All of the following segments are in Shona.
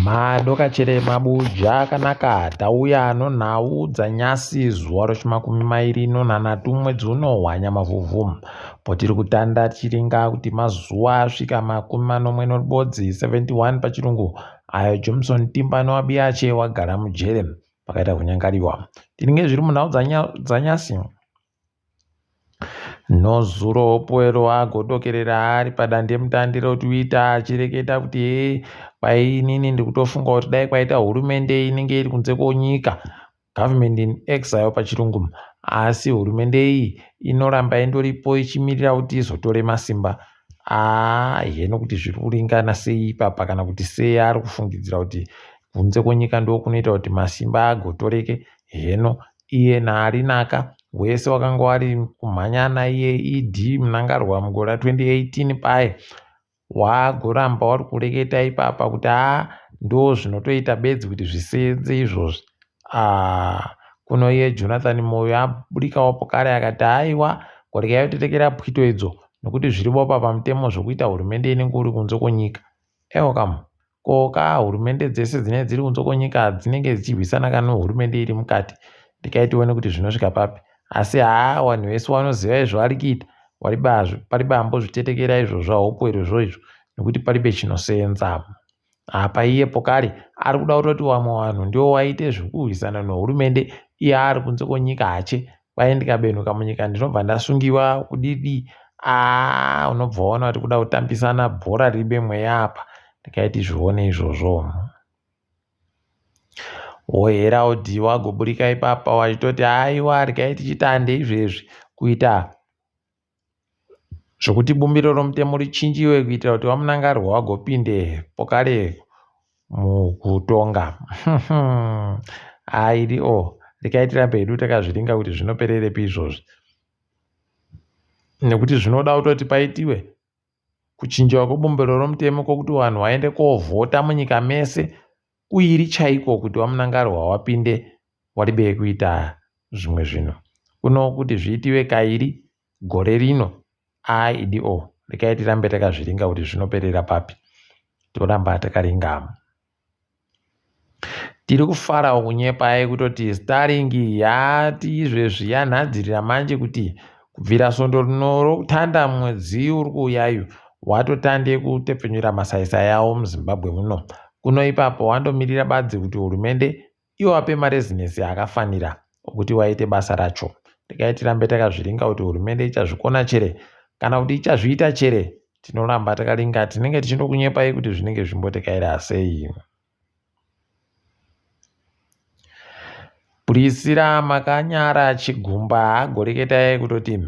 Madokachere mabuja akanaka tauya nonhau dzanyasi zuva rechimakumi mairi nonhanhatu mwedzi uno hwanyamavhuvhu potiri kutanda tichiringa kuti mazuva asvika makumi manomwe norubodzi 71 pachirungu ayo Johnson Timba noAbiache wagara mujere pakaita kunyangariwa tinenge zviri munhau dzanyasi Nozuro Hopewell agodokerera ari padandemutande roTwitter achireketa kuti hee kwai inini ndikutofunga kuti dai kwaita hurumende inenge iri kunze kwenyika government in exile pachirungu asi hurumende iyi inoramba indoripo ichimirira kuti izotore masimba aa heno kuti zviri kuringana sei ipapa kana kuti sei ari kufungidzira kuti kunze kwenyika ndokunoita kuti masimba agotoreke heno Iye naArinaka wese wakanga wari kumhanya naiye ED Mnangarwa mugore ra 2018 paye wagoramba wari kureketa ipapa kuti haa ndo zvinotoita bedzi kuti zviseenze izvozvi ah, kuno iye Jonathan Moyo aburikawo pokare akati haiwa korekai kutetekera pwito idzo nokuti zviripo pa pamutemo zvokuita hurumende inenge uri kunze kwenyika ewo kamu Ko ka hurumende dzese dzinenge dziri kunze kwenyika dzinenge dzichirwisana ka nehurumende iri mukati regai tione kuti zvinosvika papi asi haa vanhu vese vanoziva izvo vari kuita paribe ambozvitetekera izvozvo haupo izvozvo izvo nekuti paribe chinoseenza apa iye pokare ari kuda kutoti vamwe vanhu ndivo vaite zvekurwisana nehurumende iye ari kunze kwenyika hache kwai ndikabenuka munyika ndinobva ndasungiwa kudidi aa unobva waona kuti kuda kutambisana bhora ribe mweya apa regai tizvione izvozvo woherald wagoburika ipapa wachitoti aiwa regai tichitande izvezvi kuita zvokuti bumbiro romutemo richinjiwe kuitira kuti vamunangarwa vagopinde pokare mukutonga airi o oh, regai tirambe hedu takazviringa kuti zvinopererepi izvozvi nekuti zvinoda kutoti paitiwe kuchinjiwa kwebumbiro romutemo kwokuti vanhu vaende kovhota munyika mese kuiri chaiko kuti vamunangarwa wapinde waribei kuita zvimwe zvinhu kuno kuti zviitiwe kairi gore rino aido regai tirambe takazviringa kuti zvinoperera papi toramba takaringa tiri kufarawo kunyepai kutoti starling yati izvezvi yanhadzirira manje kuti kubvira svondo rino rokutanda mwedzi uri kuuyayu watotande kutepfenyura masaisai avo muzimbabwe muno kuno ipapo wandomirira badzi kuti hurumende iwape marezinesi akafanira okuti waite basa racho. Regai tirambe takazviringa kuti hurumende ichazvikona chere kana kuti ichazviita chere. Tinoramba takaringa tinenge tichindokunyepai kuti zvinenge zvimbotekaira sei. Priscilla Makanyara Chigumba agoreketai kutoti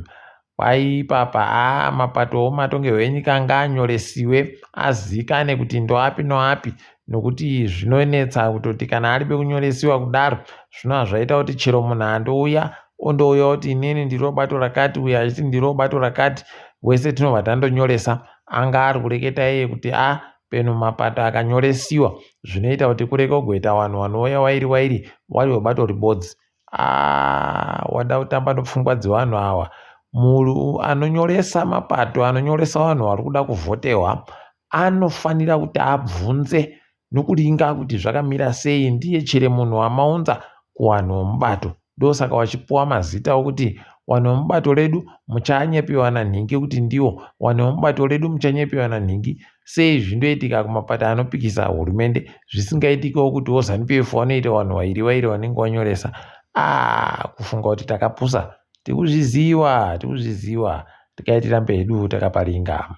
Kwai ipapa haa mapato omatongerwo enyika ngaanyoresiwe azikane kuti ndoapi noapi nokuti zvinonetsa kutoti kana aribe kunyoresiwa kudaro zvinova zvaita kuti chero munhu andouya ondouya kuti inini ndiro bato rakati uyo achiti ndiro bato rakati wese tinobva tandonyoresa anga ari kureketa iye kuti a peno mapato akanyoresiwa zvinoita kuti kurege kugoita vanhu vanouya wairi wairi wari webato ribodzi Ah, wada kutamba nopfungwa dzevanhu awa muru anonyoresa mapato anonyoresa vanhu vari kuda kuvhotewa anofanira kuti abvunze nokuringa kuti zvakamira sei ndiye chere munhu wamaunza kuvanhu vomubato ndosaka wachipuwa mazita okuti vanhu vemubato redu muchanyepiwa nanhingi kuti ndiwo vanhu vemubato redu muchanyepiwa nanhingi Sei zvindoitika kumapato anopikisa hurumende zvisingaitikewo kutiwo Zanu PF vanoita vanhu vairi vairi vanenge vanyoresa ah kufunga kuti takapusa tikuzviziva tikuzviziva tikai tirambe hedu takaparinga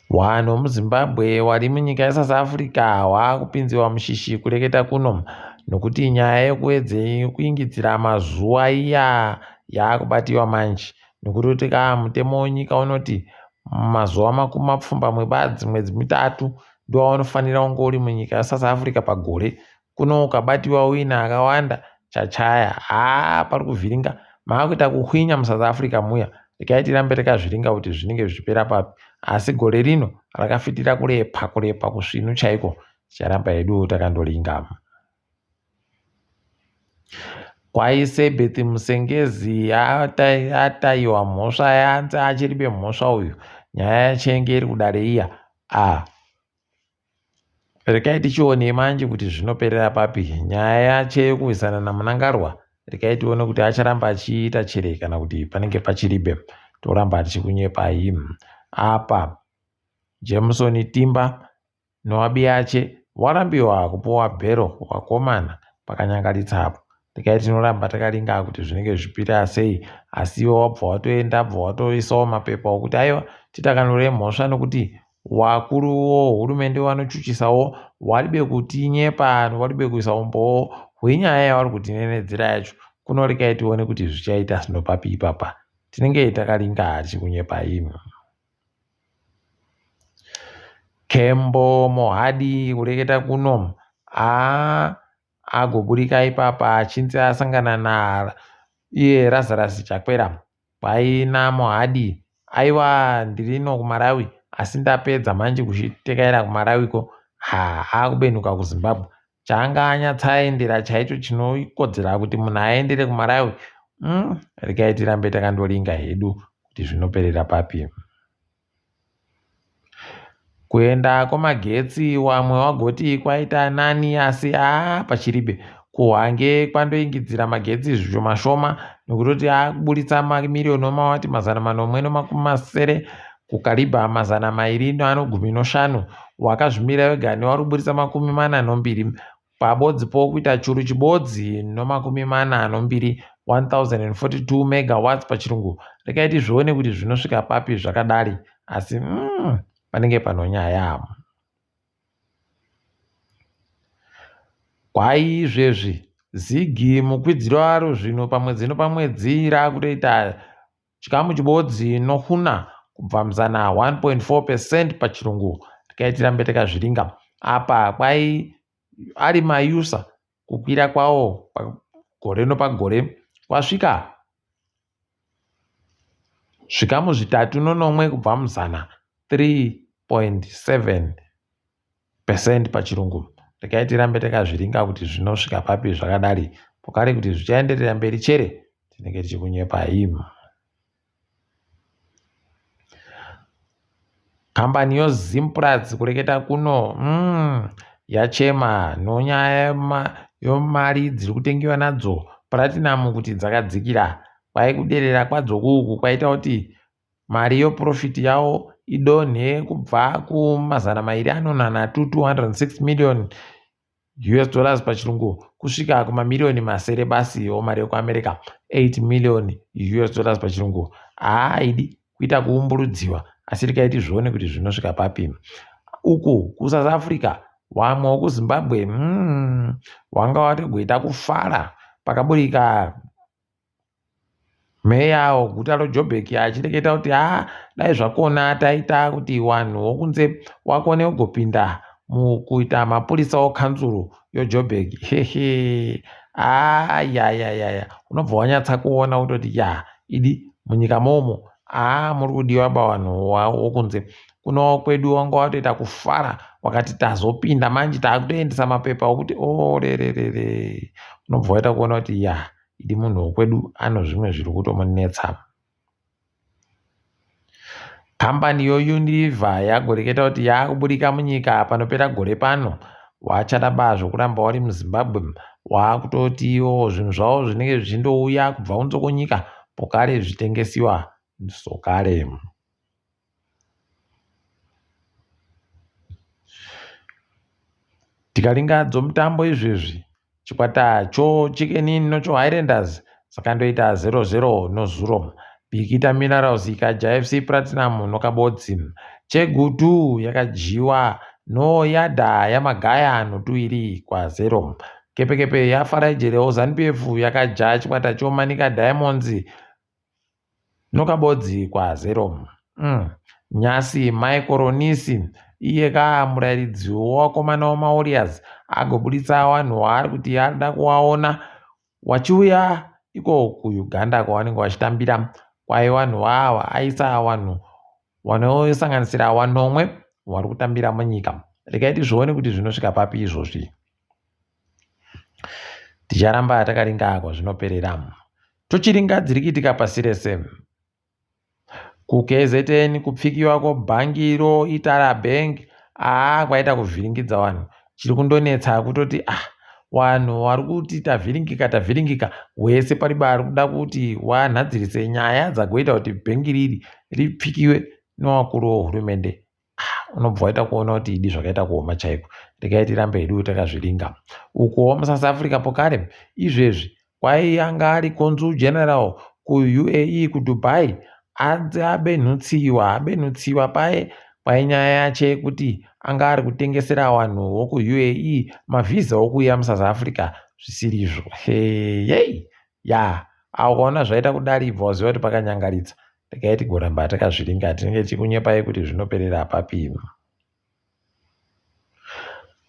Vanhu vemuZimbabwe vari munyika yeSouth Africa vaakupinziwa mushishi kureketa kuno nokuti nyaya yekuingidzira mazuva iya yaakubatiwa manje Nokuti ka mutemo wenyika unoti mazuva makumi mapfumbamwe badzi mwedzi mitatu ndowaunofanira kunge uri munyika yeSouth Africa pagore. Kuno ukabatiwa uine akawanda chachaya haa pari kuvhiringa maakuita kuhwinya muSouth Africa muya regai tirambe takazviringa kuti zvinenge zvichipera papi asi gore rino rakafitira kurepa kurepa kusvinu chaiko ticharamba hedu takandoringa. Kwaisebeth Musengezi ataiwa mhosva yanzi achiribe mhosva uyu nyaya yachenge iri kudare iya ah. Rekai tichione manje kuti zvinoperera papi. Nyaya yache yekurwisana naMnangagwa rekai tione kuti acharamba achiita chere kana kuti panenge pachiribe. Toramba tichikunyepai. Apa Jameson Timba noAbiache warambiwa kupuwa bhero wakomana pakanyangaritsa apo. Rekai tinoramba takaringa kuti zvinenge zvichipira sei asi iwe wabva watoenda bva watoisawo mapepa okuti aiwa titakanure mhosva nokuti Wakuru wohurumende wanochuchisawo waribe kutinyepa waribe kuisa umbowo hwenyaya yawari kutinenedzera yacho kuno rekai tione kuti zvichaita sinopapi ipapa tinenge takaringa tichikunyepa imi. Kembo Mohadi kureketa kuno aa agoburika ipapa achinzi asangana naiye Lazarus Chakwera Kwaina Mohadi aiwa ndirino kuMalawi asi ndapedza manje kuchitekaira kuMalawi ko ha akubenuka kuZimbabwe chaanga anyatsaendera chaicho chinokodzera kuti munhu aendere kuMalawi regai tirambe takandoringa hedu kuti zvinoperera papi. Kuenda kwamagetsi wamwe wagoti kwaita nani asi haa pachiribe. Kuhwange kwandoingidzira magetsi zvishoma shoma nokutoti akuburitsa mamiriyoni omawati 760 kuKariba 215 wakazvimira wega newari kuburitsa 42 Pabodzi po kuita churu chibodzi nomakumi mana nombiri 1042 megawatts pachirungu. Rekai tizvione kuti zvinosvika papi zvakadari asi panenge panonyaya. Kwai izvezvi zigi mukwidziro waro zvino pamwedzi nopamwedzi rakutoita chikamu chibodzi nohuna kubva muzana 1.4 percent pachirungu. Rekai tirambe takazviringa apa kwai ari mayusa kukwira kwawo gore nopagore kwasvika zvikamu zvitatu nonomwe kubva muzana 3.7 percent pachirungu. Regai tirambe takazviringa kuti zvinosvika papi zvakadari pokare kuti zvichaenderera mberi chere tinenge tichikunyepai. Kambani yoZimplats kureketa kuno yachema nonyaya yemari dziri kutengiwa nadzo platinum kuti dzakadzikira. Kwai kuderera kwadzo kuuku kwaita kuti mari yeprofit yavo idonhe kubva kumazana mairi anonanhatu 206 million US dollars pachirungu kusvika kumamiriyoni masere basi omari yekuAmerica 8 million US dollars pachirungu. Haaidi kuita kuumburudziwa asi regai tizvione kuti zvinosvika papi. Uku kuSouth Africa wamwe wekuZimbabwe wanga watogoita kufara pakaburika Meya weguta reJoburg achireketa kuti haa dai zvakona taita kuti wanhu wokunze wakone kugopinda mukuita mapurisa okanzuru yoJoburg hehe haa yayayaya unobva wanyatsa kuona kutoti ya idi munyika momo haa muri kudiwa ba wanhu wokunze kuno kwedu wanga watoita kufara wakati tazopinda manje takutoendesa mapepa okuti orererere unobva waita kuona kuti ya Idi munhu wekwedu ano zvimwe zviri kutomunetsa. Kambani yoUnilever yagoreketa kuti yakuburika munyika panopera gore pano. Wachada ba zvokuramba wari muZimbabwe wakutotiwo zvinhu zvavo zvinenge zvichindouya kubva kunze kwenyika pokare zvichitengesiwa sokare. Tikaringa dzomutambo izvezvi chikwata cho Chicken Inn nocho Highlanders dzakandoita 0-0 nozuro. Bikita Minerals ikadya FC Platinum nokabodzi. Chegutu yakadyiwa noYada yaMagaya notuiri kwa-0. Kepekepe yaFaraijere Zanu-PF yakadya chikwata choManica Diamonds Nokabodzi kwazero. Nyasi Michael Nisi iye ka murairidzi wevakomana wemaWarriors agobuditsa vanhu waari kuti arida kuvaona wachiuya iko kuUganda kwavanenge vachitambira. Kwai vanhu ava aisa vanhu vanosanganisira vanomwe vari kutambira munyika. Regai tizvione kuti zvinosvika papi izvozvi. Ticharamba takaringa kwazvinoperera. Tochiringa dziri kuitika pasi rese. KuKZN kupfikiwa kwebhangi roItara Bank haa kwaita kuvhiringidza vanhu. Chiri kundonetsa kutoti ah vanhu vari kuti tavhiringika tavhiringika wese pariba ari kuda kuti wanhadzirise nyaya dzagoita kuti bhengi riri ripfikiwe nevakuru vehurumende. Ah, unobva waita kuona kuti idi zvakaita kuoma chaiko. Regai tirambe hedu takazviringa. Ukuwo muSouth Africa pokare izvezvi kwai anga ari consul general kuUAE kuDubai anzi abenhutsiwa abenhutsiwa paye painyaya yacho yekuti anga ari kutengesera vanhu vokuUAE mavhiza okuuya muSouth Africa zvisirizvo. Heyei ya ukaona zvaita kudari ibva waziva kuti pakanyangaritsa. Regai tigoramba takazviringa tinenge tichikunyepai kuti zvinoperera papi.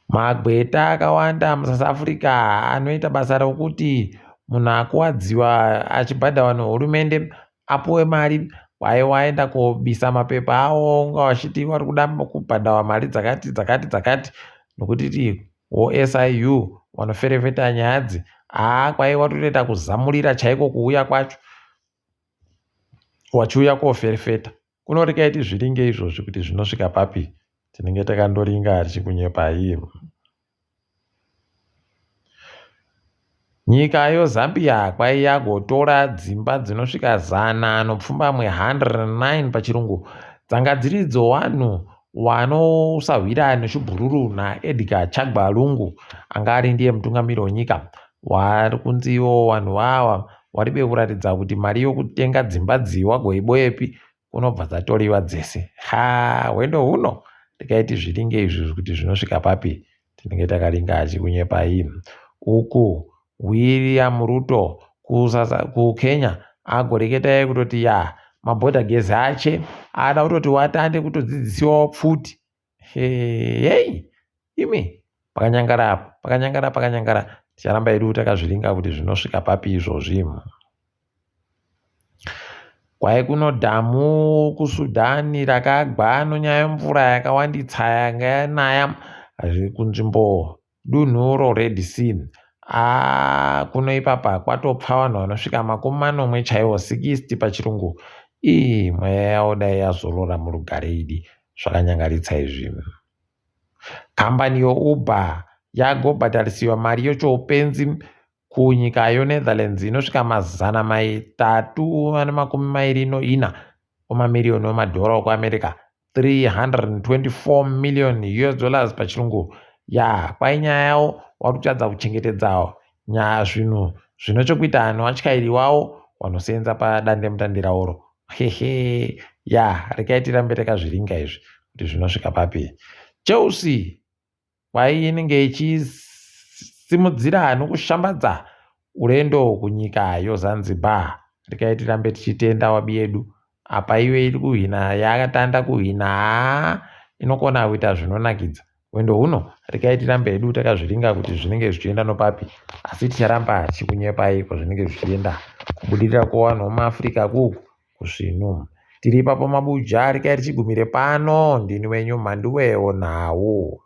Magweta akawanda muSouth Africa anoita basa rokuti munhu akuwadziwa achibhadharwa nehurumende apuwe mari kwai waenda kobisa mapepa awo unga wachiti wari kuda kubhadharwa mari dzakati dzakati dzakati nokuti woSIU wanoferefeta nyaya haa kwai watotoita kuzamurira chaiko kuuya kwacho wachiuya koferefeta kuno regai tizviringe izvozvi kuti zvinosvika papi tinenge takandoringa tichikunyepai. Nyika yoZambia kwai yagotora dzimba dzinosvika 109 109 pachirungu dzanga dziri dzowanhu wanosahwira nechibhururu naEdgar Chagwa Lungu anga ari ndiye mutungamiri wenyika. Wari kunzi ivo vanhu vava waribe kuratidza kuti mari yokutenga dzimba dzi wagoiboyepi kunobva dzatoriwa dzese. Ha hwendo huno regai tizviringe izvi kuti zvinosvika papi tinenge takaringa achikunyepai. Uku William Ruto kuKenya agoreketa kutoti ya mabhodha gezi ache ada kutoti watande kutodzidzisiwawo pfuti. Heyei imi pakanyangara apo pakanyangara pakanyangara ticharamba hedu takazviringa kuti zvinosvika papi izvozvi. Kwai kuno dhamu kuSudhani rakagwa nonyaya yemvura yakawanditsa yanga yanaya kunzvimbo dunhu roRed Sea. Aa kuno ipapa kwatopfa vanhu vanosvika 70 chaiwo 60 pachirungu. Ii mweya yavo dai yazorora murugare idi zvakanyangaritsa izvi. Kambani yoUber yagobhadharisiwa mari yochoupenzi kunyika yoNetherlands inosvika 324 emamiriyoni emadhora okuAmerica 324 million US dollars pachirungu. Ya kwai nyaya yawo wari kutadza kuchengetedza nyaya zvinhu zvine chokuita nevatyairi wavo vanosenza padandemutande raworo. Hehe ya regai tirambe takazviringa izvi kuti zvinosvika papi. Chelsea kwai inenge ichisimudzira nokushambadza urendo kunyika yoZanzibar. Regai tirambe tichitenda wabi yedu. Apa iyo iri kuhwina yakatanda kuhwina haa inokona kuita zvinonakidza. Hwendo huno regai tirambe hedu takazviringa kuti zvinenge zvichienda nopapi asi ticharamba tichikunyepai kwazvinenge zvichienda. Kubudirira kwevanhu vemuAfrica kuku kusvinu. Tiri ipapo mabuja regai tichigumire pano ndini wenyu Mhanduwe nhau.